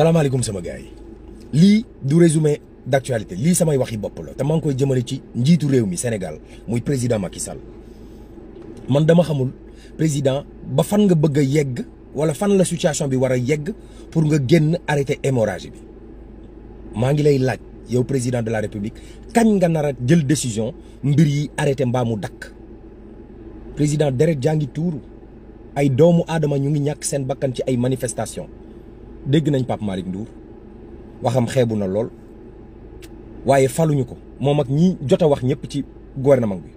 salaamaaleykum sama gars yi lii du résumé d'actualité lii samay waxi bopp la te maa ngi koy jëmale ci njiitu réew mi Sénégal muy président Macky Sall man dama xamul président ba fan nga bëgg a yegg wala fan la situation bi war a yegg pour nga génn arrêter hémorragie bi maa ngi lay laaj yow président de la république kañ nga nar a jël décision mbir yi arrêter mbaa mu dakk président deret jaa ngi tuuru ay doomu aadama ñu ngi ñàkk seen bakkan ci ay manifestation dégg nañ Pape Malick Ndour waxam xeebu na lool waaye faluñu ko moom ak ñi jot a wax ñëpp ci gouvernement bi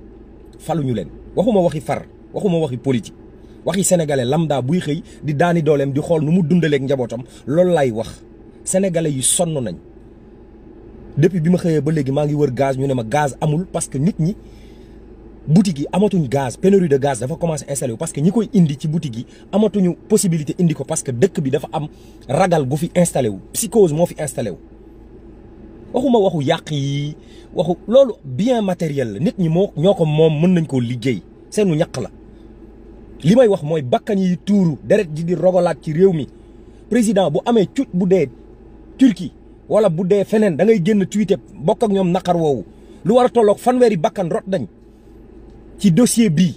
faluñu leen waxuma waxi far waxuma waxi politique waxi sénégalais lambda buy xëy di daani dooleem di xool nu mu dundaleeg njabootam loolu laay wax sénégalais yi sonn nañ depuis bi ma xëyee ba léegi maa ngi wër gaz ñu ne ma gaz amul parce que nit ñi boutique yi amatuñ gaz pénurie de gaz dafa commencé installé wu parce que ñi koy indi ci boutique yi amatuñu possibilité indi ko parce que dëkk bi dafa am ragal gu fi installé wu psychose moo fi installé wu waxuma waxu yàq yi waxu loolu bien matériel la nit ñi ñoo ko moom mën nañ koo liggéey seenu ñaq la li may wax mooy bakkan yi tuuru deret ji di rogalaat ci réew mi président bu amee cuuc bu dee Turquie wala bu dee feneen da ngay génn tweeté bokk ak ñoom naqar woowu lu war a tolloog fanweeri bakkan rot dañ ci dossier bii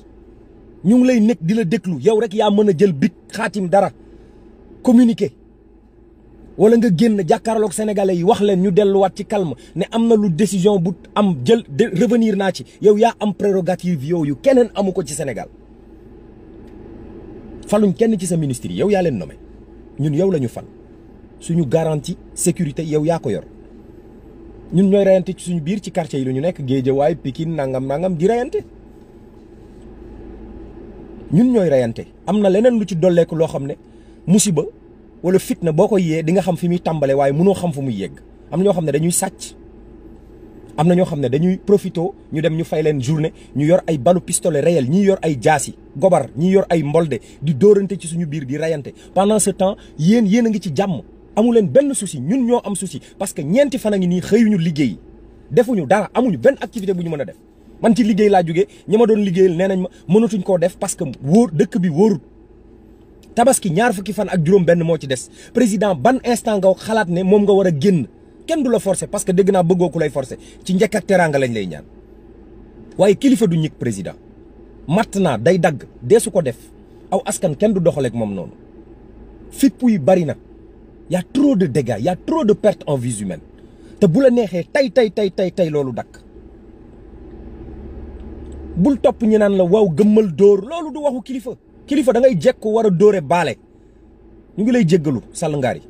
ñu ngi lay nekk di la déglu yow rek yaa mën a jël bit xaatim dara communiquer wala nga génn jàkkaarloog sénégalais yi wax leen ñu delluwaat ci calme ne am na lu décision bu am jël revenir naa ci yow yaa am prérogative yooyu keneen amu ko ci Sénégal faluñ kenn ci sa ministre yi yow yaa leen nommé ñun yow la ñu fal suñu garantie sécurité yow yaa ko yor ñun ñooy reyante ci suñu biir ci quartier yi lu ñu nekk Guédiawaye Pikine nangam di reyante ñun ñooy reyante am na leneen lu ci dolleeku loo xam ne musiba wala fitna boo ko yee di nga xam fi muy tàmbale waaye mënoo xam fu muy yegg am na ñoo xam ne dañuy sàcc am na ñoo xam ne dañuy profito ñu dem ñu fay leen journée ñu yor ay balu pistolet réel ñii yor ay jaasi gobar ñii yor ay mbolde di dóorante ci suñu biir di reyante pendant ce temps yéen a ngi ci jàmm amu leen benn souci ñun ñoo am souci parce que ñeenti fan a ngi nii xëyuñu liggéey defuñu dara amuñu benn activité bu ñu mën a def man ci liggéey laa jógee ñi ma doon liggéeyal nee nañ ma mënatuñ koo def parce que wóor dëkk bi wóorut tabaski ñaar fukki fan ak juróom benn moo ci des président ban instant nga xalaat ne moom nga war a génn kenn du la forcer parce que dégg naa bëggoo ku lay forcer ci njëkk ak teraanga lañ lay ñaan waaye kilifa du ñig président maintenant day dagg deesu ko def aw askan kenn du doxaleeg moom noonu fipp yi bari na y a trop de dégâts y a trop de pertes en vies humaines te bu la neexee tey loolu dakk bul topp ñi naan la waaw gëmmal dóor loolu du waxu kilifa da ngay jekku war a dóore baale ñu ngi lay jéggalu sàll ngaar yi